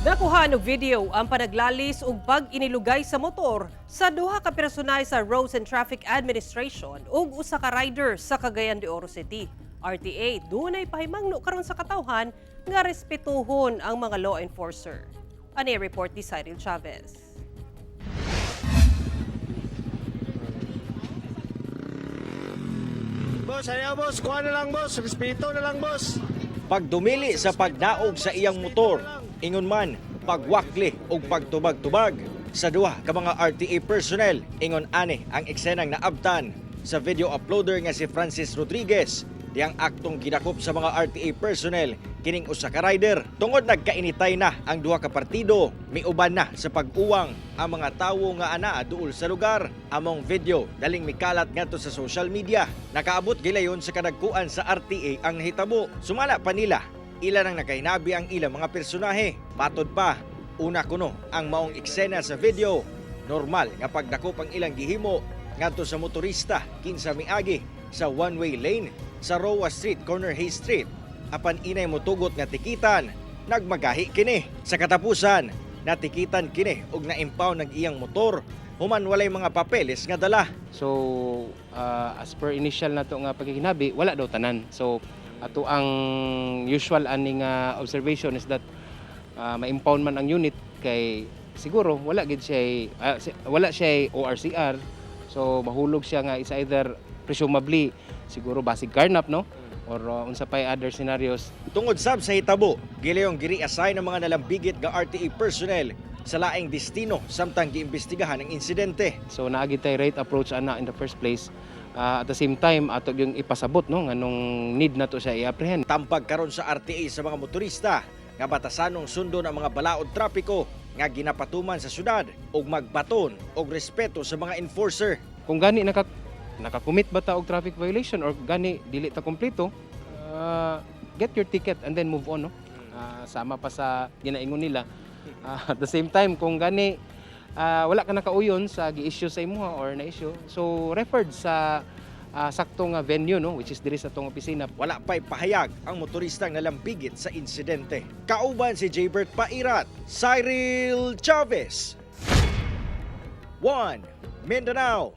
Nakuha og video ang panaglalis ug pag-inilugay sa motor sa duha ka personay sa Roads and Traffic Administration ug usa ka rider sa Cagayan de Oro City. RTA dunay pahimangno karon sa katawhan nga respetuhon ang mga law enforcer. Ani report ni Cyril Chavez. Boss, ayaw boss, kuha na lang boss, respeto na lang boss. Pagdumili sa pagdaog sa iyang motor, ingon man pagwakli ug pagtubag-tubag sa duha ka mga RTA personnel, ingon ani ang eksenang naabtan sa video uploader nga si Francis Rodriguez diyang aktong gidakop sa mga RTA personnel kining usa ka rider. Tungod nagkainitay na ang duha ka partido, miuban na sa pag-uwang ang mga tawo nga ana duol sa lugar. Among video daling mikalat ngadto sa social media. Nakaabot gilayon sa kadagkuan sa RTA ang nahitabo. Sumala pa nila, ila nang nakahinabi ang ilang mga personahe. Matod pa, una kuno ang maong eksena sa video. Normal nga pagdakop ang ilang gihimo ngadto sa motorista kinsa miagi sa one-way lane sa Roa Street corner Hayes Street. Apan inay motugot nga tikitan, nagmagahi kini. Sa katapusan, natikitan kini og na-impound ang iyang motor human walay mga papeles nga dala. So as per initial nato nga pagkikinabi, wala daw tanan. So ato ang usual ani nga observation is that ma-impound man ang unit kay siguro wala gid siya wala siya ORCR. So mahulog siya nga is either presumably siguro basig carnap, no, or unsa pay other scenarios. Tungod sab sa hitabo, gilayong giri-assign ang mga nalambigit nga RTA personnel sa laing destino samtang giimbestigahan ang insidente. So naagi tay right approach ana in the first place. At the same time, ato yung ipasabot, no, nganong need nato siya i-apprehend. Tambag karon sa RTA sa mga motorista nga batasanong sundon ang mga balaod trapiko nga ginapatuman sa syudad ug magbaton og respeto sa mga enforcer. Kung gani naka-commit ba ta og traffic violation or gani dili ta kompleto, get your ticket and then move on, no? Sama pa sa ginaingon nila. At the same time, kung gani wala ka nakauyon sa gi-issue sa imuha or na-issue, so referred sa sakto nga venue, no, which is diri sa atong opisina. Wala pa'y pahayag ang motoristang nalambigit sa insidente. Kauban si Jaybert Pairat, Cyril Chavez. 1 Mindanao.